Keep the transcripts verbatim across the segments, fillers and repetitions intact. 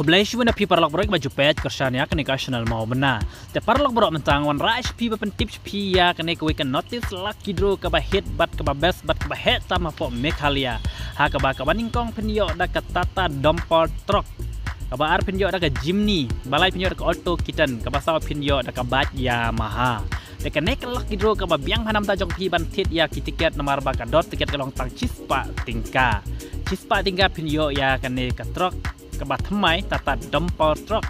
Blei shuwa na phi paralok baroh ba ju peit kyrshan ïa kane ka channel Mawbynna. Te paralok baroh, mynta nga wanrah sha phi ban pyntip sha phi ïa kane kawei ka notice lucky draw kaba hit bad kaba best bad kaba heh tam hapoh Meghalaya. Ha kaba, kaba nyngkong phin ïoh da ka Tata Dumper Truck. Kaba ar phin ïoh da ka Jimny, kaba lai phin ïoh da ka Alto K ten, kaba saw phin ïoh da ka bike Yamaha. Te kane ka lucky draw kaba biang bha namar jong phi ban thied ïa ki tiket namar ba ka dor tiket ka long tang shispah tyngka. Shispah tyngka phin ïoh ïa kane ka truck kaba thymmai, Tata Dumper Truck.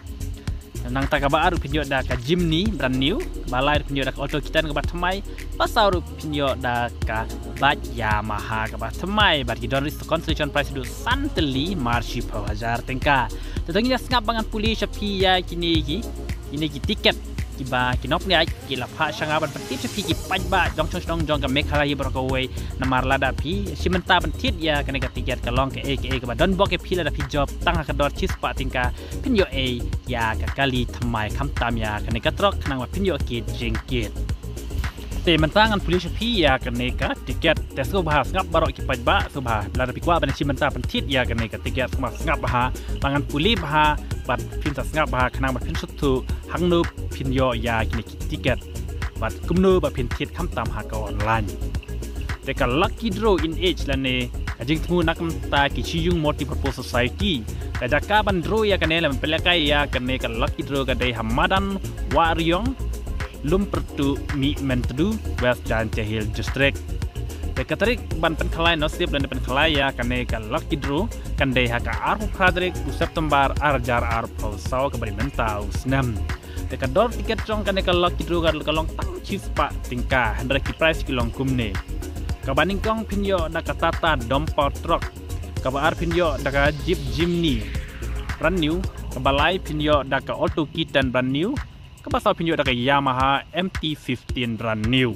Nangta kaba ar ruh phin ïoh da ka Jimny brand new, kaba lai ruh phin ïoh da ka Alto K ten kaba thymmai, kaba saw ruh phin ïoh da ka bike Yamaha kaba thymmai, bad ki don ruh consolation prize haduh san tylli mar shiphew hajar tyngka. Te to ngin ïa sngap ba ngan pule sha phi ïa kine ki, kine ki tiket kiba ki nongpynïaid ki la phah sha nga ban pyntip sha phi ki paidbah jong shnong shnong jong ka Meghalaya hi baroh kawei, namar lada phi shim bynta ban thied ïa kane ka tiket ka long kaei kaei kaba don bok ïa phi lada phi jop tang ha ka dor shispah tyngka, phin ïoh ei ïa ka kali thymmai khamtam ïa kane ka truck khnang ba phin ïoh kit jingkit. Te mynta ngan pule sha phi ïa kane ka tiket. Te sngewbha sngap baroh ki paidbah, sngewbha lada phi kwah ban shim bynta ban thied ïa kane ka tiket, sngewbha sngap bha, ba ngan pule bha, bad phin sa sngap bha khnang ba phin sngewthuh hangno phin ïoh ïa kine ki tiket, bad kumno ba phin thied khamtam ha ka online. Te ka lucky draw in age lane ka jingthmu na ka bynta ki Shiyung Multipurpose Society. Ka jaka ban draw ïa kane lane ban pynlehkai ïa kane ka lucky draw ka dei ha madan Wahriong, Lum Pyrtuh, Mihmyntdu, West Jaintia Hills District. Te ka tarik ban pynkhalai nasib lane pynkhalai ïa kane ka lucky draw kan dei ha ka arphew phra tarik u September ar hajar arphew saw kaba dei mynta u snem. Te ka dor tiket jong kane ka lucky draw ka long tang shispah tyngka, hynrei ki prize ki long kumne. Kaba nyngkong phin ïoh da ka Tata Dumper Truck. Kaba ar phin ïoh da ka Jeep Jimny brand new. Kaba lai phin ïoh da ka Alto K ten brand new. Kaba saw phin ïoh da ka Yamaha M T fifteen brand new.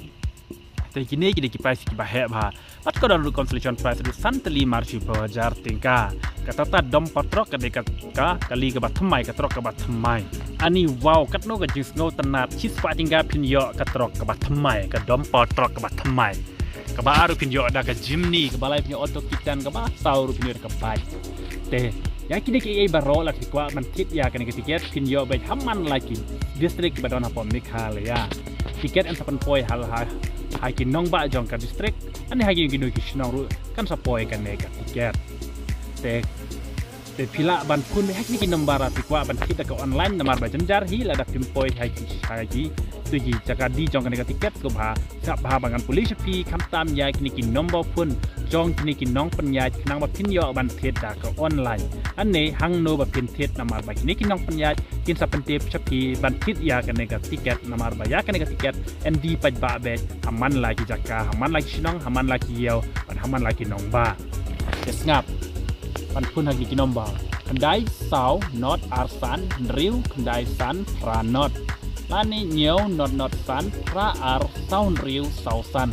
Te kine ki dei ki prize kiba heh bha. Bad ka don ruh consolation prize haduh san tylli mar shiphew hajar tyngka. Ka Tata Dumper Truck ka dei ka, ka kali kaba thymmai, ka truck kaba thymmai. Ani wow, katno ka jingsngewtynnat, shispah tyngka phin ïoh ka truck kaba thymmai, ka Dumper Truck kaba thymmai. Kaba ar ruh phin ïoh da ka Jimny, kaba lai phin ïoh Alto K ten, kaba saw ruh phin ïoh da ka bike. Te ïa kine kiei baroh lada phi kwah ban thied ïa kane ka tiket phin ïoh beit ha man la ki district kiba don hapoh Meghalaya. Tiket yn sa pynpoi ha, ha, ha ki nongbah jong ka district, lane ha kino kino ki shnong ruh kan sa poi kane ka tiket. Te, te phi lah ban phone beit ha kine ki number lada phi kwah ban thied da ka online namar ba jynjar hi lada phim poi ha ki, ha ki, tu ki jaka die jong kane ka tiket. Sngewbha sngap bha ba ngan pule sha phi khamtam ïa kine ki number phone jong kine ki nongpynïaid khnang ba phin ïoh ban thied da ka online. Lane hangno ba phin thied namar ba kine ki nongpynïaid kin sa pyntip sha phi ban thied ïa kane ka tiket namar ba ïa kane ka tiket yn die paidbah beit ha man la ki jaka, ha man la ki shnong, ha man la ki ïew, bad ha man la ki nongbah. Te sngap ban phone ha kine ki number: khyndai saw not ar san hynriew khyndai san phra not, lane hynñiew not not san phra ar saw hynriew saw san,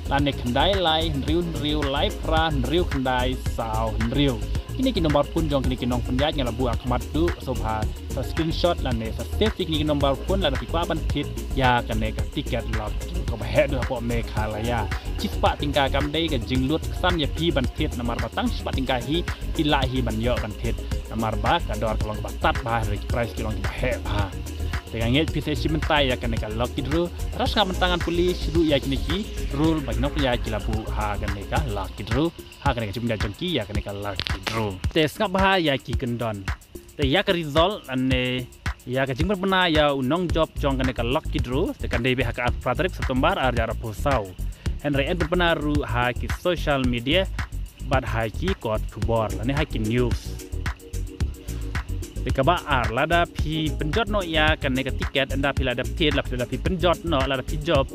lane khyndai lai hynriew hynriew lai phra hynriew khyndai saw hynriew. Kine ki number phone jong kine ki nongpynïaid nga la buh ha khmat duh, sngewbha sa screenshot lane sa save ïa kine ki number phone lada phi kwah ban thied ïa kane ka tiket lucky draw kaba heh duh hapoh Meghalaya. Shispah tyngka kam dei ka jinglut ksan ïa phi ban thied namar ba tang shispah tyngka hi phi lah hi ban ïoh ban thied namar ba ka dor ka long kaba tad bha, hynrei ki prize ki long kiba heh bha. Te nga ngeit phi sa shim bynta ïa kane ka lucky draw. Tara sngap mynta ngan pule shuh ïa kine ki rule ba ki nongpynïaid ki la buh ha kane ka lucky draw, ha kane ka jingpynïaid jong ki ïa kane ka lucky draw. Te sngap bha ïa ki kyndon. Te ïa ka result lane ïa ka jingpynbna ïa u nongjop jong kane ka lucky draw te kan dei beit ha ka arphew phra tarik September ar hajar arphew saw. Hynrei yn pynbna ruh ha ki social media bad ha ki kot khubor lane ha ki news. Te kaba ar, lada phi pynjot noh ïa kane ka tiket, ynda phi la dep thied, lada phi pynjot noh, lada phi jop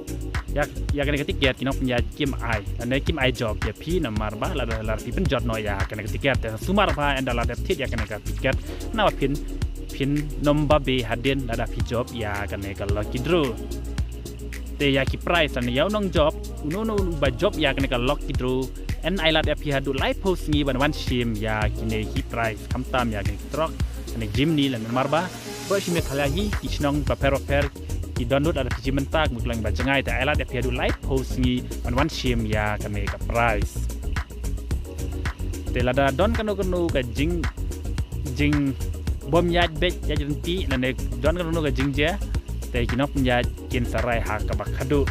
ïa, ïa kane ka tiket, ki nongpynïaid kim ai, lane kim ai jop ïa phi namar ba lada, lada phi pynjot noh ïa kane ka tiket. Te sumar bha ynda la dep thied ïa kane ka tiket, namar phin, phin nym ba beh hadien lada phi jop ïa kane ka lucky draw. Te ïa ki prize lane ïa u nongjop, uno uno uba jop ïa kane ka lucky draw, yn ailad ïa phi haduh laiphew sngi ban wan shim ïa kine ki prize, khamtam ïa kine ki truck, kane Jimny lane, namar ba baroh shi Meghalaya hi ki shnong bapher bapher ki download, lada phi shim bynta kumba ki long ba jngai, te ailad ïa phi haduh laiphew sngi ban wan shim ïa kane ka prize. Te lada don kano kano ka jing, jing bym ïaid beit, ïaid ryntih lane don kano kano ka jingjia, te ki nongpynïaid kin sa rai ha kaba khadduh.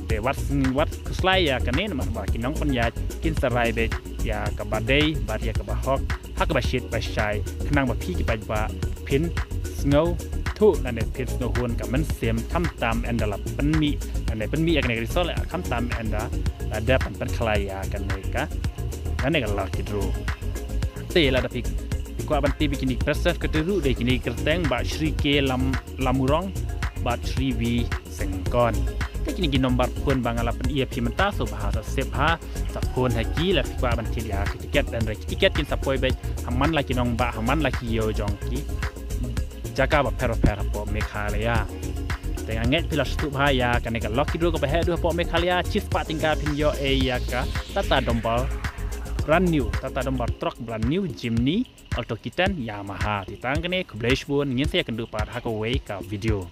Te wat sng-, wat khuslai ïa kane namar ba ki nongpynïaid kin sa rai beit ïa kaba dei bad ïa kaba hok ha kaba shit ba shai, khnang ba phi ki paidbah phin sngewthuh lane phin sngewhun ka mynsiem, khamtam ynda la pynmih, lane pynmih ïa kane ka result, khamtam ynda la dep ban pynkhlaiñ ïa kane ka, kane ka lucky draw. Te lada phi, phi kwah ban tip ïa kine ki preserve ka, te ruh dei kine ki kyrteng Bah Shri K Lam-, Lamurong bad Shri V Sengkon. Te kine ki nombar phone ba nga la pyni ïa phi mynta, sngewbha sa save ha, sa phone ha ki lada phi kwah ban thied ïa ki tiket, hynrei ki tiket kin sa poi beit ha man la ki nongbah, ha man la ki ïew jong ki jaka bapher bapher hapoh Meghalaya. Te nga ngeit phi la sngewthuh bha ïa kane ka lucky draw kaba heh duh hapoh Meghalaya, shispah tyngka phin ïoh ei ïa ka Tata Dumper brand new, Tata Dumper truck brand new, Jimny, Alto K ten, Yamaha. Te tang kane, khublei shibun, ngin sa ïakynduh pat ha kawei ka video.